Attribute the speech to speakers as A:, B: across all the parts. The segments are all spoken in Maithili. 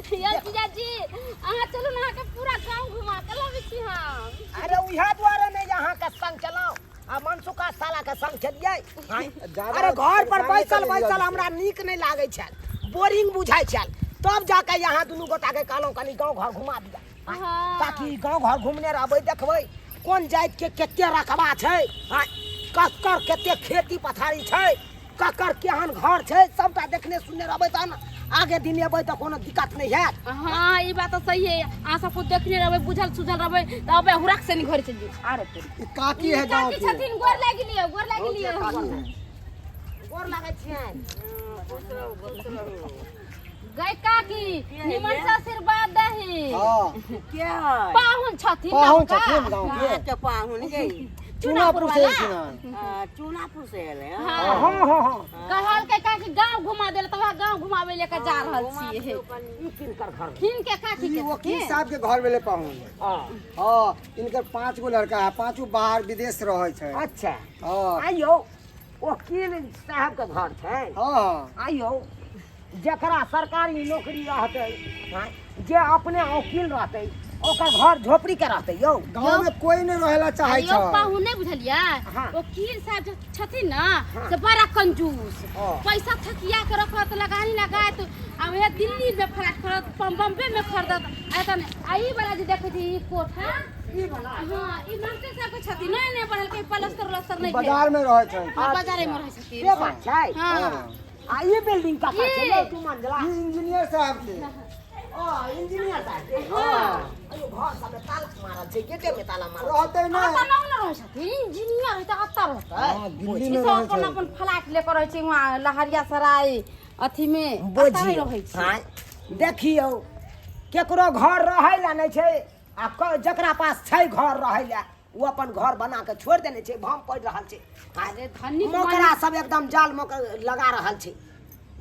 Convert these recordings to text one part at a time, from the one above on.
A: यौ जीजाजी, अहाँ चलू ने, अहाँके पूरा गाँव घुमा के लाबै छी हम।
B: अरे उएह दुआरे नहि जे अहाँके संग चलाउ आ मनसुखा साला के संग चलियै। आँय?
C: ज्यादा
B: अरे घर पर
C: परेशानी
B: बैसल
C: करै
B: बैसल
C: जीजाजी।
B: हमरा नीक नहि लागै छल, बोरिंग बुझाइ छल, तब जाके यहाँ दुनू गोटा के कहलहुँ कनि गाँव घर घुमा दिअ। आँय?
A: हाँ।
B: ताकि गाँव घर घुमने रहबै, देखबै कोन जाति के कते रकबा छै, आँय? ककर कते खेती पथारी छै, ककर केहन घर छै, सबटा देखने सुनने रहबै तहन आगे दिन एबै तऽ कोनो दिक्कत नहि हैत।
A: हाँ, ई बात तऽ सही है। अहाँ सब कुछ देखने रहबै, बुझल सुझल रहबै तऽ अबै हुरक से नहीं घर चलि जाउ।
B: अरे तोरी।
C: ई काकी है गाँव
A: काकी
C: के।
A: छथिन, गोर लागि लियौ, गोर लागि लियौ।
B: गोर लागै छियनि।
A: गै काकी, निमन से आशीर्वाद दही।
C: हाँ।
D: के है?
A: पाहुन छथिन।
C: पाहुन
A: नवका।
C: छथिन गाँव के।
D: के पाहुन गई?
C: चूनापुर से एलखिन हन।
D: चूनापुर से एले हन?
A: हाँ।
B: हाँ हाँ हाँ।
A: कहलकै काकी गांव घुमा देल, तऽ वएह गांव घुमाबै लेके जा रहल छियै।
B: ई किनकर घर?
A: किन के काकी
C: ई
A: के
C: वकील
A: छथिन?
C: साहब के घर भेलै पाहुन।
B: हाँ।
C: हाँ, इनकर 5 गो लड़का है, पांचों बाहर विदेश रहै छै।
B: अच्छा।
C: हाँ।
B: आइयो वकील साहब के घर छै?
C: हाँ।
B: आइयो जकरा सरकारी नौकरी रहतै, हाँ, जे अपने वकील रहतै, ओकर घर झोपड़ी के रहतै यौ।
C: गाँव में कोई नहीं रहेला चाहे
A: यौ
C: छै।
A: पाहुन, नहि बुझलियै?
B: हाँ।
A: वकील साहब जे छथिन ने से बड़ा कंजूस।
B: हाँ।
A: पैसा थकिया के रखत, लगानी लगायत, आ वएह दिल्ली में फ्लैट खरीदत, बम्बे में खरीदत। आ एतऽ नहि। आ ई वाला जे देखै छी ई कोठा,
B: ई वाला?
A: हाँ, ई मास्टर साहब के छथिन। नहि नहि पढ़लकै, प्लस्तर उलस्तर नहि भेल।
C: बाजार में रहै छै।
A: हाँ, बाजारे में रहै छथिन।
B: से बात छै।
A: हाँ।
B: आ ई बिल्डिंग ककर छै यौ, दू मंजिला?
C: ई इंजीनियर साहब के।
B: ओ इंजीनियर साहब के। हां, अयो घर सब में ताला मारल छै, गेटे में ताला मारल छै।
C: रहतै
A: अतऽ
C: नहि।
A: नहि ने रहै छथिन, इंजीनियर है तऽ अतऽ रहतै?
C: हाँ, दिल्ली
A: ई
C: में
A: सब
C: रहै
A: अपन
C: छै।
A: अपन फ्लैट लेकर रहै छै वहाँ लहरिया सराय अथी में, अतऽ नहि
B: बुझियौ।
A: रहै छै।
B: आँय, देखियौ केकरो घर रहै लए नहि छै, आ जकरा पास छै घर रहै लए ओ अपन घर बना के छोड़ि देने छै, भम पड़ि रहल छै।
A: अरे धनिक
B: मकड़ा सब एकदम जाल मक लगा रहल छै।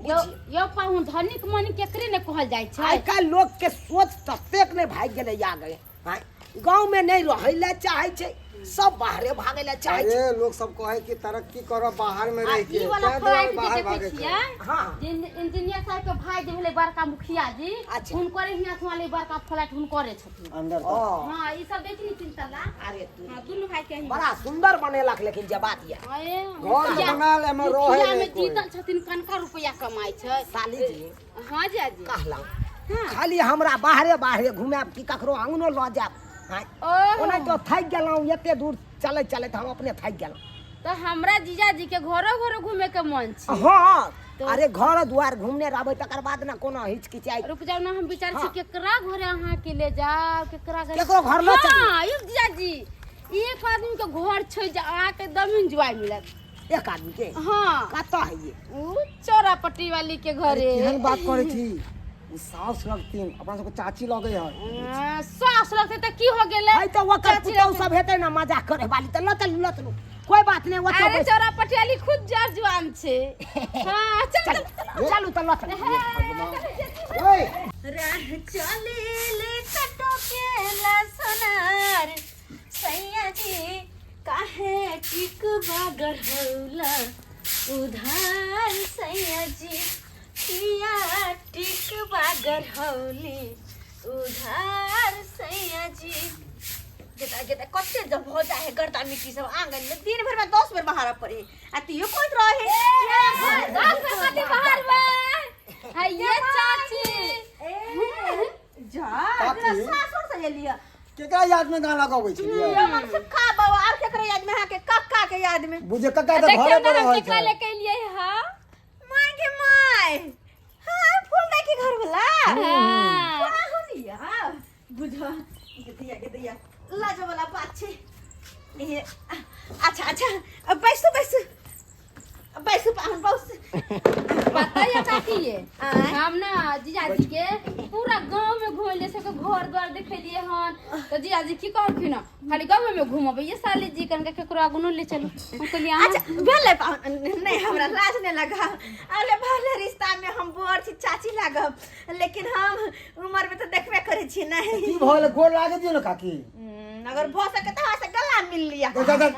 A: यौ यौ पाहुन, धनिक मनी केकरे ने कहल जाइ छै।
B: आइ काल्हि लोक के सोच ततेक नहि भागि गेलै आगे। आँय, गाँव में नहि रहै लए चाहै छै, सब बाहरे भागै लए चाहै छै।
C: अरे लोग सब कहे कि तरक्की करो बाहर में
A: आ
C: रह के,
A: ई वाला
C: तें दुआरे
A: फ्लैट जे
C: बाहर
A: देखै
C: भागे छै।
A: छियै,
B: हाँ।
A: जे इंजीनियर साहब के भाई जे भेलै बड़का मुखिया जी,
B: अच्छा।
A: हुनकरे हियाँ से वाले बड़का फ्लैट हुनकरे छथिन।
C: अंदर तक।
B: ओ
A: हाँ, ई सब देखी नी तीन तल्ला।
B: अरे तू
A: हाँ, दुनू भाई के ही।
B: बड़ा सुंदर बनेलक, लेकिन जे बात ये
A: अरे,
C: घर
A: मुखिया-
C: बनाल एमे रहे
A: मुखिया
C: नहि
A: में
C: कोइ।
A: जीतल छथिन, कनका रुपया कमाइ छै।
B: साली जी।
A: हाँ जीजाजी।
B: कहलहुँ
A: हाँ।
B: खाली हमरा बाहरे बाहरे घुमायब कि ककरो अंगनो लऽ जायब? आँय?
A: ओहो।
B: ओना तो थाकि गेलहुँ, एते दूर चलैत चलैत हम अपने थाकि गेलहुँ।
A: तऽ हमरा जीजाजी के घरो घरो घूमे के मन छै।
B: हाँ।
A: तो-
B: अरे घर दुआर घूमने रहबै तकर बाद ने कोनो हिचकिचाइ।
A: रुक जाओ ना, हम विचार छी
B: हाँ।
A: केकरा घरे अहाँ के ले जाओ, केकरा घरे।
B: केकरो घर लऽ चलू।
A: हाँ यौ जीजाजी, एक आदमी के घर छै जे अहाँ के एकदम एंजॉय मिलत।
B: एक आदमी के?
A: हाँ।
B: कतऽ है ये?
A: उ चौरापट्टी वाली के घरे।
C: केहन बात करै छी, उ सास लगथिन, अपना सबके चाची लगै है।
A: हाँ, सास लगतै तऽ की हो गेलै?
B: है तऽ ओकर
A: चाची
B: पुतहु
A: लगतै।
B: सब हेतै ने मजाक करे वाली, तऽ लऽ चलू, लऽ चलू, कोई बात नहीं, ओतऽ
A: अरे
B: बैस।
A: चौरापट्टी वाली खुद जर जुआन छै। हाँ, चल चल।
B: चलू चलू तऽ लऽ चलू।
C: ओए
E: राह चले ले कटो केला सोनार सैया जी, काहे टिकबा गढ़ौला उधार सैया जी, किया टिकबा गढ़ौली उधार सैया जी। गेता गेता कते जब हो जाए है गर्दा मिट्टी सब आंगन में, दिन भर में 10 बेर बहारा पड़े आ तियो कोइत रहे।
A: 10 बेर कथी बहारबै? है ये चाची।
E: जा।
C: काकी।
E: सासुर से एलियै।
C: केकरा याद में गाना गबै छलियै?
E: हमर सुखा बाबा, आर केकरा याद में? अहाँ के कक्का के याद में।
C: बुझे कक्का तऽ
A: देखियौ
C: घरे
A: ने
C: पर
A: हम
C: रहै
A: केकरा
C: छै।
A: लेके एलियै हँ।
E: माय के my, हाँ, फूल दाई के घर वाला।
A: हाँ।
E: पाहुन बुझ गे दैया, गे दैया, लाज वाला बात छै। ए अच्छा अच्छा, अब बैसू बैसू बैसू पाहुन, बैसू।
A: पता है काकी ये?
E: आँय?
A: हम ना जीजाजी के पूरा गांव में घुमेलिए, सबके घर द्वार देखेलिए हन, तो जीजाजी की कहलखिन हन, खाली गांव में घुमबै ये साली जी, कनका केकरो आगू ले चलू। हम कहलिए अहाँ
E: अच्छा भेलै पाहुन, नहीं हमरा लाज नहीं लगा। अरे भले रिश्ता में हम बड़ छी, चाची लागब, लेकिन हम उम्र में तो देखबे करै छी नहीं।
C: की भऽ गेलै? गोर लागै दियौ ने काकी।
E: अगर भऽ सके तऽ हमरा से गला मिल लिया।
C: जा, जा,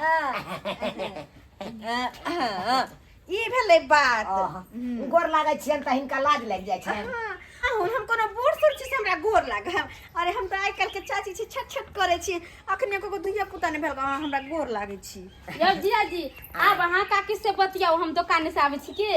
C: जा।
E: ई भेलै बात।
B: आहा, गोर लागै छियनि तऽ हिनका लाज लागि जाइ छनि।
E: हाँ, अहुँ हम कोनो बूढ़ सूढ़ छी गोर लाग। अरे हम तऽ आइ काल्हि के चाची छी, छट छट करै छी, अखने ककरो धिया पुता नहि भेल, अहाँ हमरा गोर लागै छी।
A: यौ जीजाजी, आब अहाँ काकी से बतियाउ, हम दोकान से आबै छी के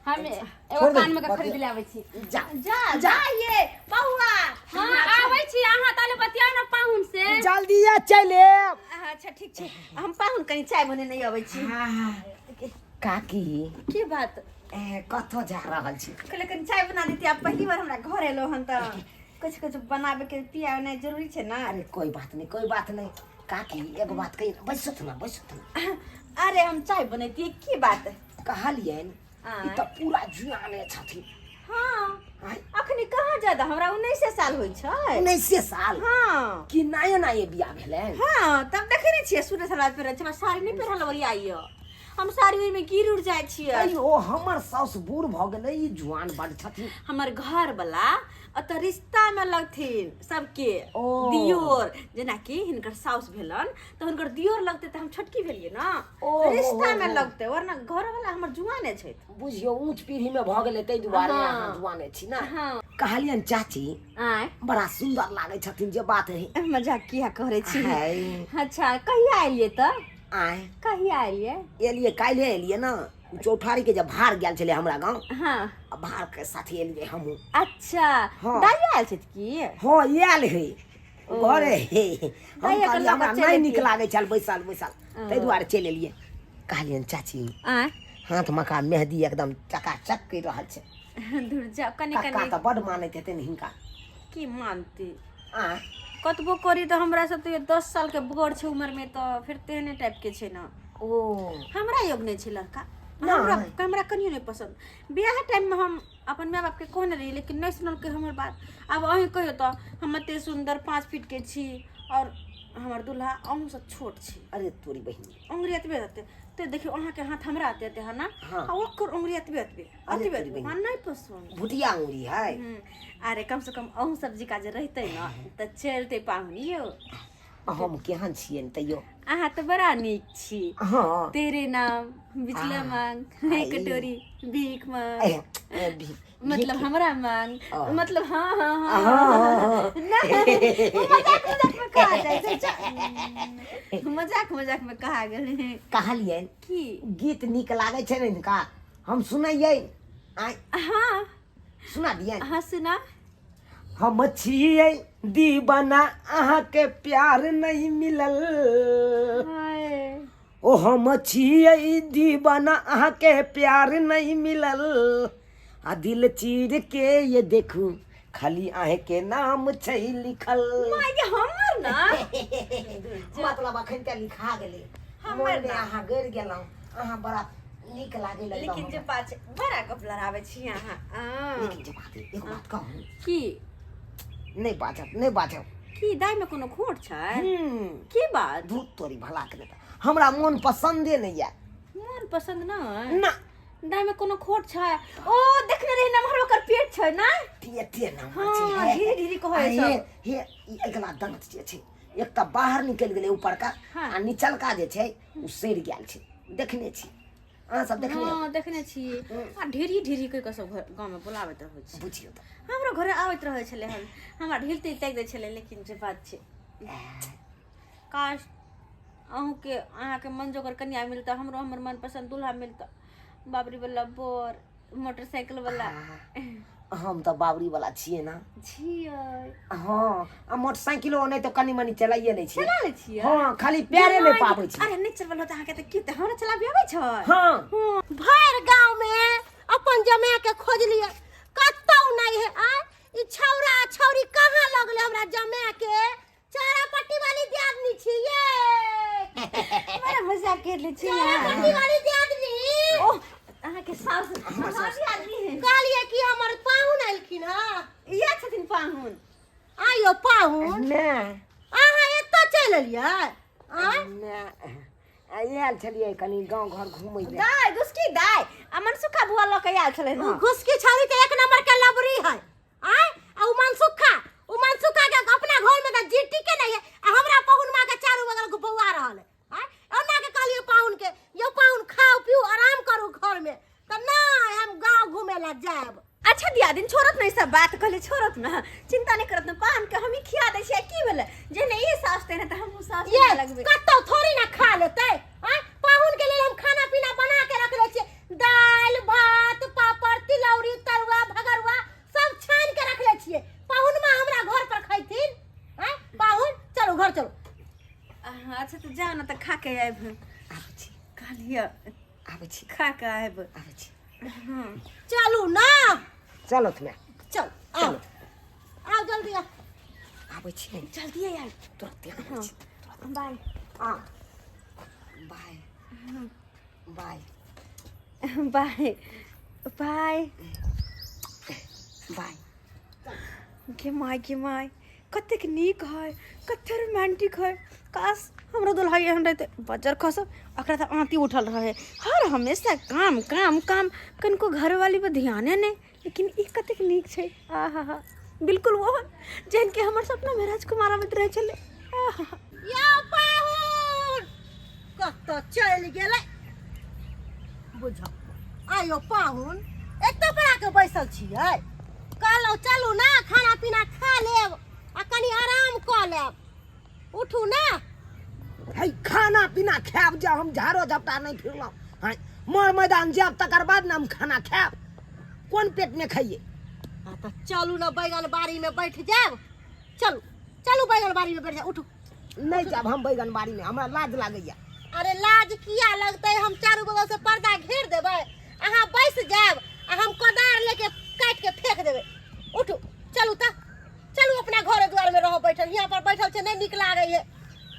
A: हम एगो
C: छोड़ दे,
A: कान में के
C: बतिया।
A: खरीद ले आबै छी।
B: जा
E: जा जा ये बौआ।
A: हाँ आबै छी, अहाँ ताले बतियाउ ने पाहुन से।
B: जल्दी चलि आयब।
E: अच्छा ठीक छै, हम पाहुन कनि चाय बनेने अबै छी।
B: काकी।
E: की बात?
B: कतऽ जा रहल छी?
E: कहले कनि चाय बना देती, आब पहिली बार हमरा घर एलो हन तऽ कुछ कुछ बनाबे के पियावे नहि जरूरी छै ना।
B: अरे कोई बात नहीं, कोई बात नहीं काकी, एगो बात कही, बैसत ना, बैसत ना।
E: अरे हम चाय बनैती, की बात?
B: कहलियनि ई तऽ पूरा जुआने छथिन।
E: हाँ।
B: आँय?
E: अखनी कहाँ ज्यादा, हमरा 19 साल होइ छै।
B: 19 साल?
E: हाँ।
B: कि नया नया बियाह भेलनि?
E: हाँ, तब देखे नहि छियै सूट सलवार पहिरै छै, हमरा साड़ी नहि पहिरल ओरियाइयो, हम साड़ी ओहिमे गिर उड़ जाइ छियै।
B: तैयो हमर साउस बूढ़ भऽ गेलै, ई जुआन बड छथिन।
E: हमर घर वाला ओतऽ रिश्ता मे लगथिन सबके।
B: ओ।
E: दियोर, जेनाकि हिनकर साउस भेलन तऽ हुनकर दियोर लगतै, तऽ हम छोटकी भेलियै ने।
B: ओ,
E: रिश्ता मे
B: ओ, ओ।
E: लगतै, वरना घर वाला हमर जुआने छथि।
B: बुझियौ ऊँच पीढ़ी में भऽ गेलै ताहि दुआरे।
E: हाँ।
B: अहाँ जुआने छी ने?
E: हाँ।
B: कहलियनि चाची,
E: आँय?
B: बड़ा सुन्दर लागै छथिन, जे बात है।
E: मजाक किया करै छी?
B: है।
E: अच्छा कहिया एलियै तऽ?
B: आँय?
E: कहिया एलियै?
B: एलियै काल्हि एलियै ने, ओ चौठारी के जब भार गेल छलै हमरा गाँव।
E: हाँ।
B: आ भार के साथे एलियै हमहूँ।
E: अच्छा।
B: हाँ।
E: दाइ आयल छथि की?
B: हाँ आयल है घरे हे। हम
E: दाइया के
B: कहलियै
E: लऽ कऽ
B: हमरा
E: चलि
B: नहि नीक
E: एतियै।
B: लागै छल बैसल बैसल, ताहि दुआरे चलि एलियै। कहलियनि चाची,
E: आँय?
B: हाथ मका मेहदी एकदम चकाचक करि रहल छै।
E: दूर जाउ कनि।
B: कक्का
E: कनि
B: तऽ बड्ड मानैत हेतनि हिनका।
E: की मानती?
B: आँय?
E: कतबो करी तऽ हमरा सब तऽ 10 साल के बड़ छै उम्र में, तऽ फिर तेहने टाइप के छै ने।
B: ओ।
E: हमरा योग नहि छै लड़का। हमरा हमरा कनियो नहि पसन्द। बियाह टाइम में हम अपन माय बाप के कहने रही, लेकिन नहि सुनलकै हमर बात। आब अहीं कहियो तऽ, हम एते सुन्दर 5 फीट के छी और हमर दूल्हा अहूँ से छोट छी।
B: अरे तोरी बहिन।
E: उंगरी एतबे एतबे तो देखियो, अहाँके हाथ हमरा एते एते है ना?
B: हाँ।
E: आ ओकर उंगरी एतबे एतबे।
B: अरे
E: एतबे
B: तोरी
E: एतबे।
B: बहिन।
E: हमरा नहि पसन्द।
B: भुटिया उंगरी है।
E: अरे कम से कम अहूँ सब्जी का जे रहते ना तऽ चलते पाहुन यौ।
B: हम केहन छियनि तैयो?
E: अहाँ तऽ बड़ा नीक छी।
B: हाँ।
E: तेरे नाम बिचला मांग
B: आई।
E: कटोरी भीख मांग।
B: ए, ए,
E: मतलब हमरा मांग।
B: हाँ।
E: मतलब हाँ हाँ हाँ।
B: हाँ, हाँ,
E: नहीं, वो मजाक मजाक में कहा जाइ छै, मजाक मजाक में कहा गेलै।
B: कहलियनि
E: की?
B: गीत नीक लागै छै ने हिनका, हम सुनैयै आँय?
E: हाँ।
B: सुना दियनि?
E: हाँ सुना।
B: हम छियै दीवाना अहाँके प्यार नहीं मिलल।
E: हाय।
B: ओ हम छियै दीवाना अहाँके प्यार नहीं मिलल, आ दिल चीर के ये देखू खाली अहाँके नाम छै लिखल।
E: माय गे, हमर ना।
B: मतलब अखन तऽ लिखा गेलै।
E: हमर
B: मोनमे
E: ना।
B: अहाँ गड़ि गेलहुँ, अहाँ बड़ा नीक लागै लगलहुँ
E: लेकिन जे
B: हमरा।
E: बात छै, बड़ा गप लड़ाबै छी अहाँ आ।
B: लेकिन जे बात है, एगो बात कहू?
E: की?
B: नहि बाजब, नहि बाजब।
E: की दाइ में कोनो खोट छै? की बात?
B: धूत तोरी भला के नहि तऽ हमरा मोन पसन्दे नहि यऽ।
E: मोन पसन्द नहि?
B: ना।
E: दाइ में कोनो खोट छै? ओ देखने रही नमहर ओकर पेट छै ना?
B: पेटे नमहर
E: हाँ,
B: छै।
E: धीरे धीरे कहै
B: आ हे
E: सब।
B: हे ई अगिला दाँत जे छै, एक तऽ बाहर निकलि गेलै ऊपरका।
E: हाँ।
B: आ निचलका जे छै ओ सड़ि गेल छै। देखने छी अहाँ सब? देखने?
E: हाँ देखने छी। आ ढेरी ढेरी कहि कऽ सब घर गाँव में बोलाबैत रहै छै।
B: बुझियौ तऽ।
E: हमरो घरे आबैत रहै छलै हन, हमरा ढील तिल ताकि दै छलै। लेकिन जे बात छै, काश अहूँके अहाँके मन जोगर कनिया मिलता, हमरो हमर मनपसंद दूल्हा मिलता, बाबरी वाला बर, मोटरसाइकिल वाला।
B: हम तऽ बाबरी वाला छियै ना।
E: छियै।
B: हँ, आ मोटरसाइकिलो नहि तऽ कनि मनि चलाइए लै छियै।
E: चला लै छियै?
B: हँ, खाली पैरे नहि पाबै छियै।
E: अरे नहि चलबल होत अहाँके तऽ की, तऽ हमरा चलाबी अबै छै।
B: हँ।
F: भरि गाँव में अपन जमाय के खोजलियै, कतौ नहीं है। आय ई छौड़ा आ छौड़ी कहाँ लगले हमरा जमाय के? चारा पट्टी वाली दियादनी छियै।
E: बड़ा मजाक कर लै छियै।
F: चारा पट्टी वाली दियादनी।
E: ओह अहाँके सास हमर आदमी है।
F: कहलियै कि हमर पाहुन एलखिन हँ।
E: इएह छथिन पाहुन।
F: आइयो पाहुन।
B: नहि।
F: अहाँ एतऽ चलि एलियै आँय?
B: नहि, आयल छलियै कनि गाँव घर घुमै लए।
E: दाइ घुसकी दाइ आ मनसुखा बुआ लऽ कऽ आयल छलै
F: उ
E: ने।
F: घुसकी छौड़ी तऽ एक नंबर के लबरी है। आय आ उ मनसुखा, उ मनसुखा के अपना घर में तऽ जीटी के नहीं है, आ हमरा पाहुन माँ के चारू बगल बौआ रहल है। आय ओना के कहलियै पाहुन के, यौ पाहुन खाउ पीउ आराम करू घर में, तऽ नहि, हम गाँव घुमे ला जायब।
E: अच्छा दियादिन छोड़त नहीं सब बात, कहले छोड़त चलत ने, चिंता नहि करत ने, पान के हमही खिया दै छियै। की भेलै जे नहि ई सास तेने तऽ हमहूँ सास
F: ये
E: लगबै।
F: कतौ थोड़ी ना खा लेतै। आँय, पाहुन के लेल हम खाना पीना बना के रखले छियै, दालि भात पापड़ तिलौरी तरुआ भगरुआ सब छानि के रखले छियै। पाहुन माँ हमरा घर पर खैथिन। आँय पाहुन, चलू घर चलू।
E: अच्छा तऽ जाउ ने तऽ खा के आबि।
B: आबै छी।
E: कहलियै
B: आबै छी।
E: खा के आबि।
B: आबै छी।
F: चलू ना।
B: चलत ने।
F: चल आओ, आओ जल्दी आओ।
B: आबै छी।
E: जल्दी आबि।
B: तुरंते आबै छी।
E: बाय।
B: हाँ, बाय बाय।
E: Bye bye
B: bye.
E: गे माय गे माय, कतेक नीक है, कते रोमांटिक है। काश हमरो दुल्हा एहन रहते। बजर खसब ओकरा तऽ आँती उठल रहे, हर हमेशा काम काम काम, कनिको घरवाली पर ध्याने नहि। लेकिन ई कतेक नीक छै, आ हा हा, बिल्कुल ओहन जेहन कि हमर सपनामे राजकुमार आबैत रहै छलै। आहा।
F: यौ पाहुन कतऽ चलि गेलै बुझौ। आयो पाहुन, एतऽ पर आके बैसल छियै? कहलहुँ चलू ने, खाना पीना खा लेब आ कनि आराम कऽ लेब। उठू ने।
B: है, खाना पीना खायब जे हम झाड़ो झपटा नहि फिरलहुँ। हैं, मर मैदान जायब तकर बाद ने हम खाना खायब। कोन पेट में खाइए?
F: आ तऽ चलू ने, बैगन बाड़ी में बैठ जायब। चलू चलू, बैगन बाड़ी में बैठ जायब। उठू।
B: नहि जायब हम बैगन बाड़ी में, हमरा लाज लागैया।
F: अरे लाज किया लगतै? हम चारू बगल से पर्दा घेर देबै, अहाँ बैस जायब आ हम कोदार लेके काटि के फेंक देबै। उठू, चलू तऽ चलू, अपना घरे दुआर में रहो बैठल। यहाँ पर बैठल छै नहि नीक लागै है।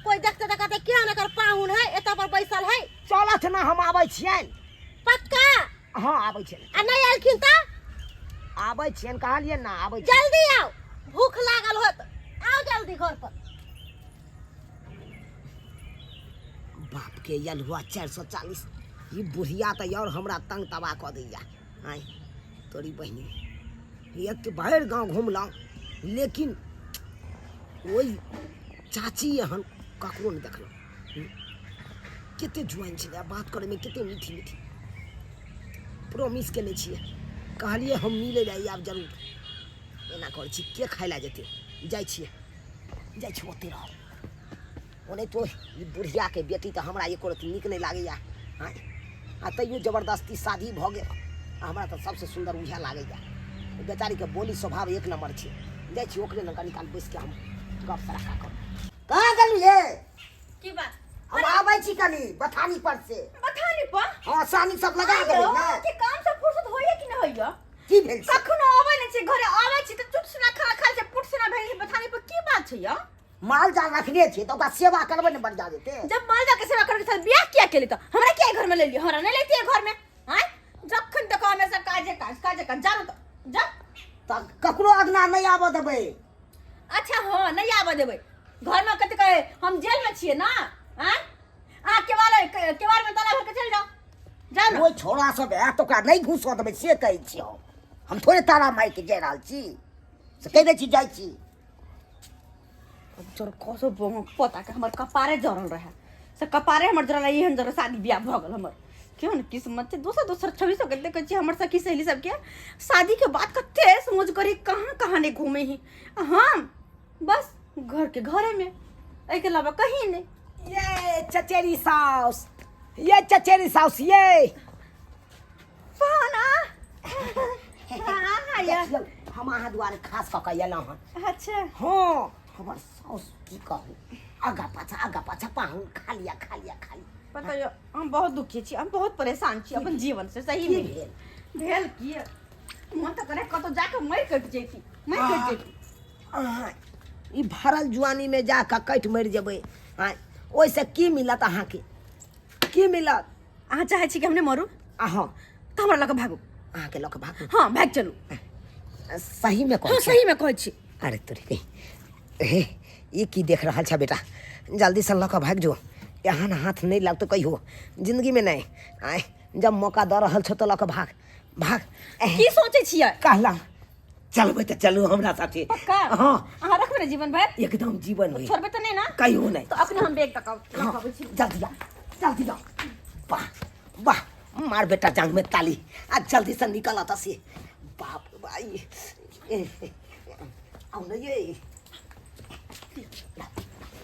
F: कोई देखते तऽ कहते केहन एकर पाहुन है, एतऽ पर बैसल है।
B: चलत ने, हम आबै छियनि।
F: पक्का?
B: हँ, आबै छियनि।
F: आ नहि एलखिन तऽ?
B: आबै छियनि, कहलियै ने, आबै छियनि।
F: जल्दी आउ, भूख लागल होत। आओ जल्दी घर पर।
B: बाप के यल हुआ 440। ई बुढ़िया तऽ और हमरा तंग तबाह कऽ दैया। आँय तोरी बहिनी, एक भरि गाँव घुमलहुँ लेकिन ओहि चाची एहन ककरो नहि देखलहुँ। कते जुआन छलै, बात करैमे कते मीठी मीठी। प्रोमिस केने छियै, कहलियै हम मिलै लए आयब जरूर। एना करै छी, के खाय लए जेतै? जाइ छियै, जाइ छी, ओतहि रहब। ओनाहितो ई बुढ़ियाके बेटी तऽ हमरा एको रत्ती नीक नहि लागैया। आँय, आ तैयो जबरदस्ती शादी भऽ गेल। आ हमरा तऽ सबसँ सुन्दर उएह लागैया। बेचारीके बोली स्वभाव एक नंबर छै। जाइ छी ओकरे लग, कनी काल बैसिके हम गप सराखा करब। कहाँ गेलू ये?
E: की बात?
B: हम आबै छी कनी बथानी पर से।
E: बथानी पर?
B: हँ, सानी सब लगा देबै ने।
E: के काम से फुर्सत होइया कि नहि होइया?
B: की भेल छै?
E: कखनो अबै नहि छै घरे, अबै छी तऽ चुट सुना खाना खाइ छै, पुट सुना भेल छै बथानी पर। की बात छै यौ?
B: माल जाल रखने छियै तऽ ओकरा सेवा करबै ने, बढ़िया जेतै।
E: जब माल जाल के सेवा करके साथ बियाह किया केली? तऽ हमरा किया घर में ले लियो? हमरा नहीं लेती घर में। आँय, जखन तक हमेशा काजे काज काजे काज। जानो तऽ जा।
B: तऽ ककरो अगना नहि आबऽ देबै।
E: अच्छा हाँ, नहीं आबऽ देबै घर में। कते कहे हम जेल में छियै ना? आँय, अहाँ केवाड़ केवाड़ में ताला भर के चल जाओ, जाओ ना।
B: ओहि छोड़ा सब आयत तऽ ओकरा नहि घुसऽ देबै से कहै छी हम। हम थोड़े ताला मारि के जा रहल छी, से कहि दै छी, जाइ छी।
E: जर कसो पता के हमर कपारे जरल रहे से कपारे हमर जरल एहन जरल शादी बियाह भऽ गेल हमर। केहन ने किस्मत छै। दोसर दोसर छवि सबके देखै छियै, हमर सखी सहेली सबके शादी के बाद कते मौज करी, कहाँ कहाँ नहि घूमे ही, आ हम बस घर के घरे में, एहिके अलावा कहीं नहि।
B: ये चचेरी साउस, ये चचेरी साउस, ये
E: पाना हाँ हाँ ये
B: देखियौ, हम अहाँ दुआरे खास कऽ कऽ एलहुँ हन।
E: अच्छा।
B: हँ, हमर साउस की कहू, आगा पाछा आगा पाछा, पाहुन खा लिया, खा लिया, खा लिया।
E: पता यऽ, हम बहुत दुखी छी, हम बहुत परेशान छी अपन जीवन से। सही
B: की
E: में
B: भेल?
E: भेल की, मन तऽ करे कतौ जाके मरि कटि जैती, मरि कटि जैती।
B: अहाँ ई भरल जुआनी में जा कऽ कटि मरि जेबै? आँय, ओहिसँ की मिलत अहाँके? की मिलत?
E: अहाँ चाहै छी कि हम नहि मरू?
B: अहाँ
E: तऽ हमरा लऽ कऽ भागू।
B: अहाँके लऽ कऽ भागू?
E: हँ, भागि चलू।
B: सही में कहै
E: हँ?
B: छी?
E: सही में कहै छी।
B: अरे तोरी के, हे ई की देख रहल छ बेटा? जल्दी से लऽ कऽ भागि जो। एहन हाथ नहि लगतौ कहियो जिंदगी में नहि। आँय, जब मौका दऽ रहल छौ तऽ लऽ कऽ भाग, भाग।
E: की सोचै छियै?
B: कहला चलबै तऽ चलू हमरा साथे।
E: पक्का?
B: हँ।
E: अहाँ रखबै ने जीवन भरि?
B: एकदम, जीवन भरि।
E: छोड़बै तऽ नहि ने?
B: कहियो नहि।
E: तऽ अखने हम बैग तक
B: हँ,
E: अबै छी।
B: जल्दी आ, जल्दी आ। वाह वाह, मार बेटा जांग में ताली, आ जल्दी से निकल अतः से। बाप रे भाई। आउ ने ये।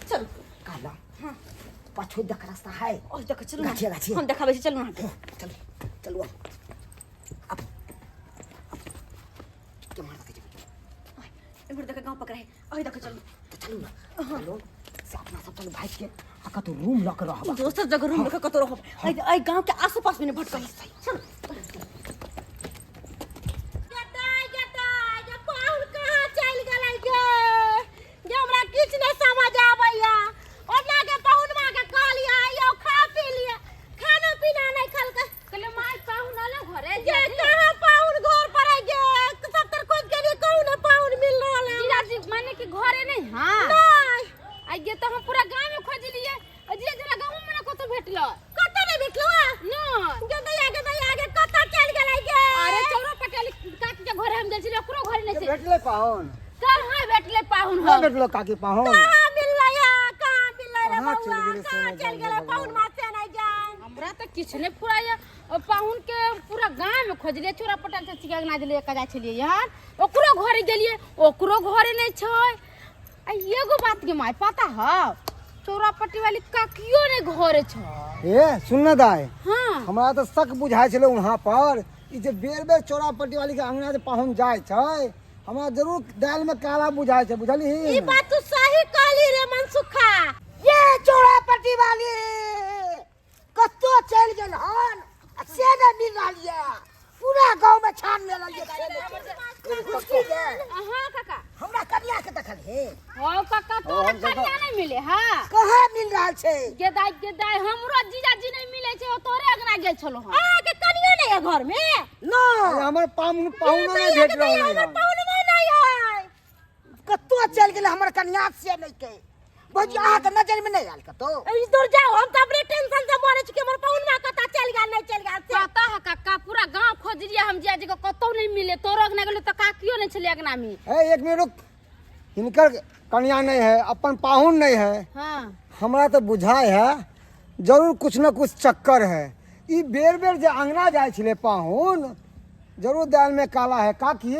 E: चलू।
B: कहलहुँ पाछू देख रास्ता है।
E: ओ देख, चलू ना।
B: गाछिए, गाछिए।
E: हम देखाबै छी, चलू अहाँके।
B: चलू चलू, आउ अब के मार देखे जेबै।
E: इम्हर देख, गाँव पकड़े है, ओहि देख, चलू।
B: तऽ चलू ने, चलू से अपना सब चलू भागि के आ कतौ रूम लऽ के रहब।
E: दोसर जगह रूम लऽ के कतौ रहब, एहि एहि गाँव के आसो पास में नहि भटकब, चलू।
F: गेदाइ गेदाइ गे, पाहुन कहाँ चलि गेलै गे? गे हमरा किछु नहि समझ आबैया। ओना के पाहुनमा के कहलियै यौ खा पी लिअ, खाना पीना नहि खेलकै।
A: कहले माय पाहुन आलो घरे?
F: गे कहाँ पाहुन घर पर है गे? सब तर खोज गेलियै, कहूँ ने पाहुन मिल रहल है।
A: जीजाजी माने कि घरे नहीं? हाँ।
F: नहि।
A: आइए तो हम पूरा गांव में खोजलिए, जीजाजी हमरा गांव में ना कतौ भेटलो।
F: कतऽ नहि भेटलो?
A: न।
F: गे दैया, गे दैया गे, कतऽ चलि गेलै गे?
A: अरे चौरा पटेल काकी के घरे हम गेल छलियै, ओकरो घरे नहीं छै।
C: भेटलै पाहुन?
A: कहाँ भेटलै पाहुन?
C: नहि भेटलो काकी पाहुन?
F: कहाँ मिललै है? कहाँ मिललै रे?
C: कहाँ चलि
F: बौआ
C: गेलै से
F: कहाँ
C: नहि
F: चलि
C: जानि
F: गेलै
C: भगवान।
F: पाहुन माँ से नहि जान।
A: हमरा तऽ किछु नहि फुराइया। और पाहुन के पूरा गांव में खोजलिए, चोरा पटेल चाची के अंगना गेलियै, कजा छलियै यार, ओकरो घरे गेलियै, ओकरो घरे नहीं छै। आ एगो बात के माय पता हौ, चौरा पट्टी वाली काकियो नहीं घरे छै।
C: ए सुन न दाय।
A: हाँ।
C: हमरा तऽ शक बुझाइ छलै वहाँ पर, ई जे बेर बेर चौरा पट्टी वाली के अंगना जे पाहुन जाइ छै, हमरा जरूर दालि में काला बुझाइ छै, बुझलही?
F: ई बात तू सही कहली रे मनसुखा।
B: ये चौड़ा पट्टी वाली कतौ चलि गेल हन आ से नहि मिल रहल ये। पूरा गाँव में छान मिलल ये, से नहि चलि गेल। खुशी गे।
A: हाँ काका।
B: हमरा कनिया के देखल हे?
A: हाँ काका, तोरा कनिया नहीं मिले? हाँ।
B: कहाँ मिल रहल छै?
A: गेदाय गेदाय, हमरो जीजाजी नहीं मिले छै, ओ तोरे अंगना गेल छलो हन।
F: अहाँके कनियो नहि है घर में?
B: न।
C: हमर पाहुन पाहुनो नहि भेट रहल
F: हमर
C: है।
F: पाहुनमा नहि है।
B: कतौ चलि गेलै हमर कनिया से नहि के। भौजी, अहाँके नजर में नहि आयल कतौ?
F: ई दूर जाओ, हम तऽ अपने टेंशन से मरे छी कि हमर पाहुनमा कतऽ चलि गेल, नहि चलि गेल से।
A: पता है काका, पूरा गांव खोजलिए हम जीजाजी के, कतौ नहीं मिले। तोरो अंगना गेलो तऽ काकियो नहीं छलै अंगना में।
C: ए एक मिनट रुक, हिनकर कनिया नहीं है, अपन पाहुन नहीं है।
A: हाँ।
C: हमरा तऽ बुझाइ है जरूर कुछ न कुछ चक्कर है। ई बेर बेर जे अंगना जाइ छलै पाहुन, जरूर दाल में काला है। काकी,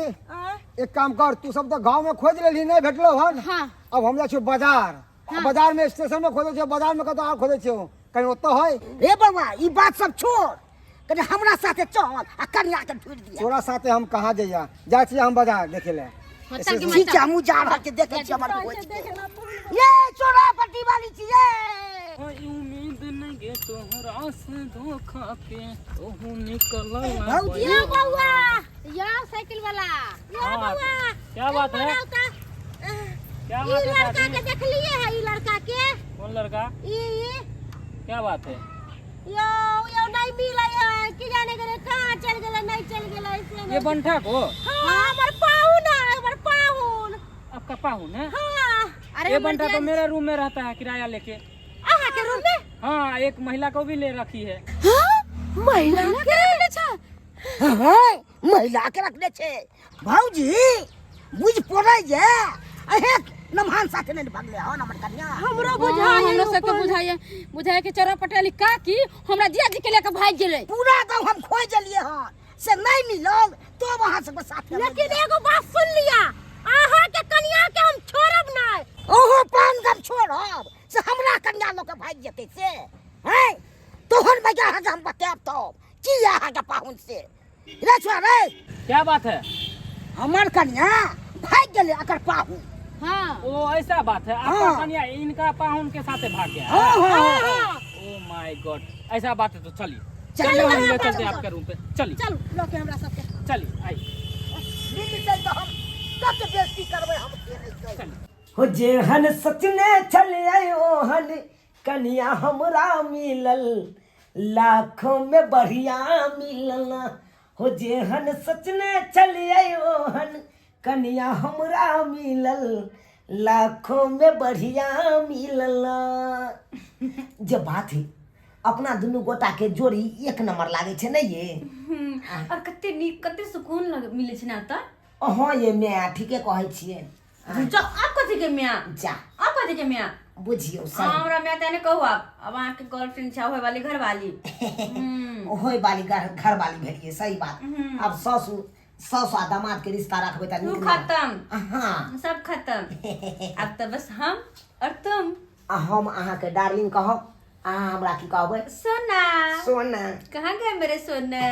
C: एक काम कर, तू सब तऽ गाँव में खोज लेलही, नहीं भेटलो हन।
A: हाँ।
C: अब हम जाइ छियौ बाजार। हाँ। बाजार में स्टेशन में खोजै छियौ, बाजार में कतौ आर खोजै छियौ, कहीं ओतऽ है।
B: हे बौआ, ई बात सब छोड़, कनि हमरा साथे चल आ कनिया के ढूंढ दिया।
C: तोरा साथे हम कहाँ जइया? जाइ छियै हम बाजार देखे ले।
A: हाँ, चल के
B: ठीक छै, हमहूँ जा रहल छी, देखै छी हमर भौजी के। ये चोरा पट्टी वाली छियै।
G: उम्मीद नहीं गे तोहरा से धोखा के तोहू निकल।
B: भौजी।
F: यो बौआ।
A: या साइकिल वाला।
F: यो बौआ।
G: क्या बात है?
F: बनाउ तऽ।
G: क्या
F: ई
G: बात है?
F: लड़का
G: दादी
F: के देखलिए है? ई लड़का के?
G: कौन लड़का?
F: ई ई।
G: क्या बात है?
F: यो यो नहीं मिले है, की जाने गेलै कहाँ चल गेलै, नहीं चल गेलै से
G: ये
F: नहीं।
G: बंठा को?
F: हाँ, हमर पाहुन है, हमर पाहुन।
G: आपका पाहुन है?
F: हाँ।
A: अरे
G: ये
A: हमर
G: बंठा तो
A: जीजाजी-
G: मेरे रूम में रहता है किराया लेके।
F: अहाँ के रूम में?
G: हाँ, एक महिला को भी ले रखी है।
F: महिला के रखने छै?
B: हाँ, महिला के रखने छै। भौजी, बुझ पड़ै जे अहे नमहान साथे नहि भगले हन हमर कनिया।
F: हमरो
A: हाँ,
F: बुझाइ
A: हमरो सबके बुझाइए, बुझाइए कि चोरा पटेली काकी हमरा जीजाजी के लेके भागि गेलै।
B: पूरा गाँव हम खोज देलियै हन से नहीं मिलल, तो अहाँ सबके साथ
F: लेकिन एगो बात सुन लिया, अहाँ के कनिया के हम छोड़ब नहीं।
B: ओहो पान गम छोड़ब से हमरा कन्या लऽ के भागि जेतै से हैं? तोहन भैया, अहाँके हम बतायब तब की अहाँके पाहुन से रे छोड़ा रे।
G: क्या बात है?
B: हमर कन्या भागि गेलै अकर पाहुन।
A: हाँ।
G: ओ ऐसा बात है आपका?
B: हाँ।
G: कन्या इनका पाहुन के साथ भाग गया?
B: हाँ हाँ हाँ।
G: ओ my God, ऐसा बात है तो चलिए।
B: चलिए,
G: चलिए, हम
B: हाँ,
G: ले चलते हैं आपके रूम पे, चलिए।
F: चलू लऽ के हमरा सबके।
G: चलिए आइए।
B: मिल जेतै तऽ हम कत बेइज्जती करबै हम से नहि कहै।
G: चलिए।
B: हो जेहन सचने छलियै ओहन कनिया हमरा मिलल, लाखों में बढ़िया मिलल। हो जेहन सचने छलियै ओहन कनिया हमरा मिलल, लाखों में बढ़िया मिलल। जे बात है, अपना दुनू गोटा के जोड़ी एक नंबर लागै छै ने ये?
E: और कते नीक, कते सुकून लग मिलै छै ने एतऽ।
B: हाँ ये माय, ठीके कहै छियै।
E: चल, आब कथी के म्या?
B: जा।
E: आब कथी के म्या?
B: बुझियौ सही।
E: हमरा म्या तऽ नहि कहू आब। अब अहाँके गर्लफ्रेंड छै, होय वाली घरवाली।
B: होय वाली घर वाली भेलियै, सही बात। आब सासु सास आ दामाद के रिश्ता रखबै तऽ
E: तू
B: नीक नहि।
E: खत्म
B: हाँ
E: सब खत्म अब तो बस हम और तुम
B: आ हम अहाँके डार्लिंग कहब अहाँ हमरा की कहबै
E: सोना
B: सोना
E: कहाँ गए मेरे सोना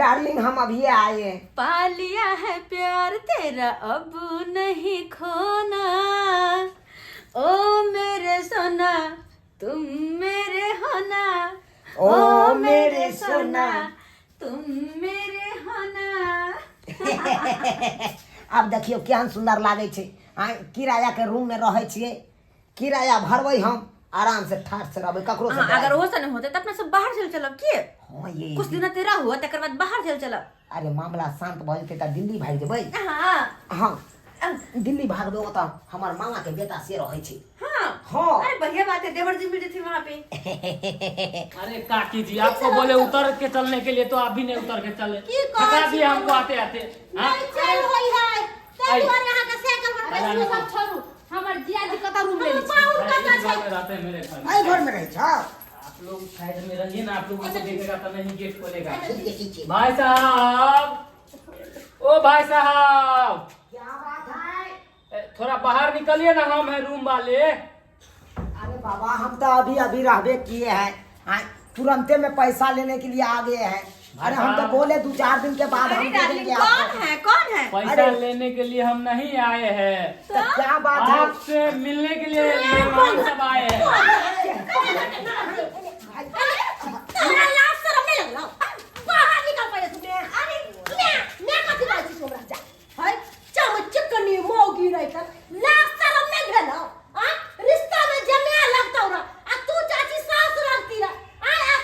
B: डार्लिंग हम अभी आए हैं।
E: पा लिया है प्यार तेरा अब नहीं खोना ओ मेरे सोना तुम मेरे होना
B: ओ मेरे सोना
E: तुम मेरे होना
B: आब देखियौ केहन सुन्दर लागै छै आँय किराया के रूम में रहै छियै किराया भरबै हम आराम से ठाठ से रहबै ककरो से
E: हाँ,
B: डराइ
E: अगर ओहो से नहीं होते तो अपना सब बाहर चल चलब के
B: हाँ ये
E: कुछ दिन तेरा हुआ तकर बाद बाहर चल चलब
B: अरे मामला शांत भऽ जेतै तऽ दिल्ली भागि जेबै
E: हाँ
B: हाँ दिल्ली भागबै ओतऽ हमर मामा के बेटा से रहै छै
E: हाँ
B: हाँ
E: अरे बढ़िया बात है देवर जी मिल जाते वहाँ पे
G: अरे काकी जी आपको बोले उतर के चलने के लिए तो आप भी नहीं उतर के चले
F: की कहै
G: थका
F: छी
G: दिया हमको आते आते हाँ?
F: नहीं चल होई है ताहि
G: आई।
F: दुआरे अहाँके साइकिल पर
G: पता
A: ओ
G: नहीं।
A: सब छोड़ू हमर जिया जी कतऽ रूम लेने छै
F: पाहुन
G: भाई,
F: कतऽ
G: इस
F: छै
G: घर में रहते हैं मेरे घर में।
C: एहि घर में रहै छ
G: आप लोग साइड में रहिए ना आप लोगों को देखेगा तो नहीं गेट खोलेगा
B: देखै छियै
G: भाई साहब ओ भाई साहब
B: क्या बात है
G: ए, थोड़ा बाहर निकलिए ना हम है रूम वाले
B: अरे बाबा हम तो अभी अभी रहबे किए हैं हाँ, तुरंते में पैसा लेने के लिए आ गए हैं अरे हम तो बोले दो चार दिन के बाद
E: अरे
B: हम दे
E: डार्लिंग
B: देंगे
E: कौन
B: आपको
E: है कौन है
G: पैसा
B: अरे।
G: लेने के लिए हम नहीं आए हैं
B: तो क्या बात है
G: आपसे मिलने के लिए मेहमान सब आए हैं
F: तोहरा लाज शरम नहि लगलौ बाहर निकल पहिले तू अरे मैं मैं कथी कहै छी हमरा जा है चम चिकनी मौगी रही त लाज शरम नहि भेलौ आ रिश्ता में जमे लगतौ रह आ तू चाची सास रहती रह आ आ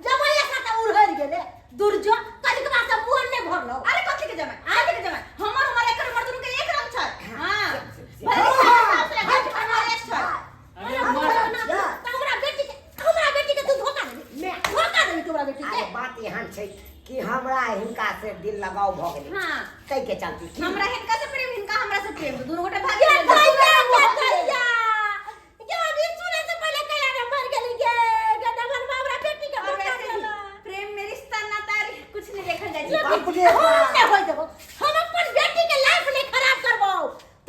F: जमाइया साथे उड़हर गेले दुर्जो कनिकबा से मुँह नहि भरलौ
E: अरे कथी के जमाई कथी के जमाई हमर हमर एकर हमर दुनू के एक रंग छै हां भले सास रहे, हमर एक छै
G: अरे
F: हमरा
G: मर-
F: हमरा बेटी के हमरा बेटी के तू धोखा देबी धोखा देबी तू हमरा बेटी के
B: अरे बात एहन छै कि हमरा हिनका से दिल लगाव भऽ गेलै
E: हां
B: ताहि के चलते की
E: हमरा हिनका से प्रेम हिनका हमरा से प्रेम दुनू गोटे भाग
F: ये
E: गेल
F: भैया ये भैया ये अभी सुने से पहले कहिया रे मर गेली गे गदमन हमरा बेटी के
E: और
F: धोखा
E: वैसे भी
F: देला
E: प्रेम में रिश्ता नाता कुछ नहीं देखल जाइ छै
C: बाप रे
F: हम
C: बाप।
F: नहीं होय देबो हम अपन बेटी के लाइफ नहीं खराब करबो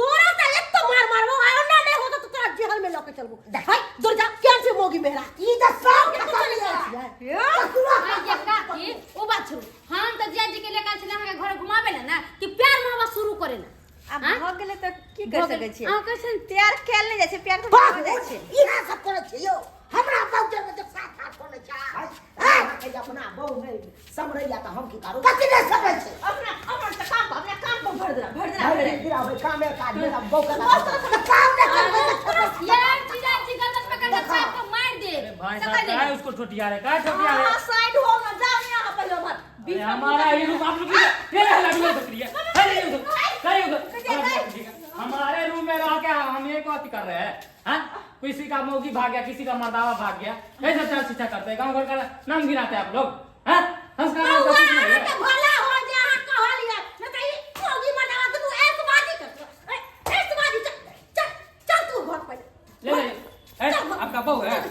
F: तोरा त एक तो मार मारबो आ ओना नहीं होतो तो तोरा जेल में लके चलबो हाय दूर जा केहन छै मोगी मेहरा
B: ई तऽ सब
F: के
B: खतम
F: चलि
B: यऽ।
F: जाइ छियै
B: ककरो
A: आ ये काकी ओ बात छोड़ू हम तऽ जिया जी के लेकर छलै अहाँके घर घुमाबे ला ना कि प्यार मोहब्बत शुरू करे ला
E: आब
A: आँय?
E: भऽ गेलै तऽ की कर सकै छियै
A: अहाँ कैसे
E: प्यार कैल नहि जाइ छै प्यार तऽ भऽ जाइ छै
B: इएह सब करै छै यौ हमरा बहु के जे साथ साथ कोने छै अहाँके जे अपना बहु नहि समरैया तऽ हम की करू
C: कथी नहि समझै छै
E: अपना अपन तऽ काम पर अपना काम पर भर देना भर देना
B: भरि दिन गिराबै कामे काज नहि तऽ बहु के
C: तऽ काम नहि करबै तऽ खेबै।
A: यार जीजा जी गलत पकड़ के छाप के मार दे
G: अरे भाई
A: सकल
G: साहब
A: दे
G: काहे उसको ठोटिया रहे काहे ठोटिया रहे
E: हाँ साइड हो ना जाओ यहाँ पहले उधर
G: अरे हमारा ही रूम आप लोग ये रहा लड़की उधर है अरे उधर अरे उधर हमारे रूम में रह के हम ये को अति कर रहे हैं हाँ किसी का मौगी भाग गया किसी का मर्दावा भाग गया कैसे चल शिक्षा करते हैं गांव घर का नाम गिराते हैं आप लोग हाँ संस्कार नाम का
F: बौआ
G: कुछ नहीं है
F: अहाँके भला हो जे अहाँ कहलियै नहि तऽ ई मौगी मर्दावा दुनू ऐशबाजी करतौ ऐशबाजी चल चल चल तू घर पहिले
G: ले ले ए, आपका बहू है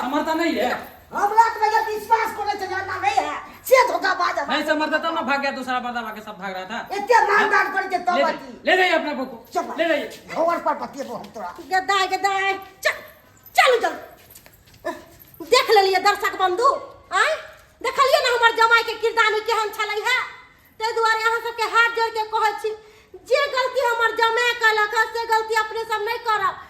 G: समरता नहीं है
B: हमरा तऽ भैया विश्वास करै छै जानना नहीं है से धोखाबाज है
G: नहीं समरता तब ना भाग गया दूसरा मर्दावा के सब भाग रहा था
B: एते मानदान करै छै तब
G: ले
B: अथी
G: ले जाइए अपना बहू को
B: चुप
G: ले जाइए
B: घर पर बतियेबो हम तोरा
F: गदाय गदाय चल चलू चल देख लेलियै दर्शक बंधु आँय देखलियै ने हमर जमाई के किरदानी केहन छलै है ताहि दुआरे अहाँ सबके हाथ जोड़ के कहै छी जे गलती हमर जमाय केलक हँ से गलती अपने सब नहि करब।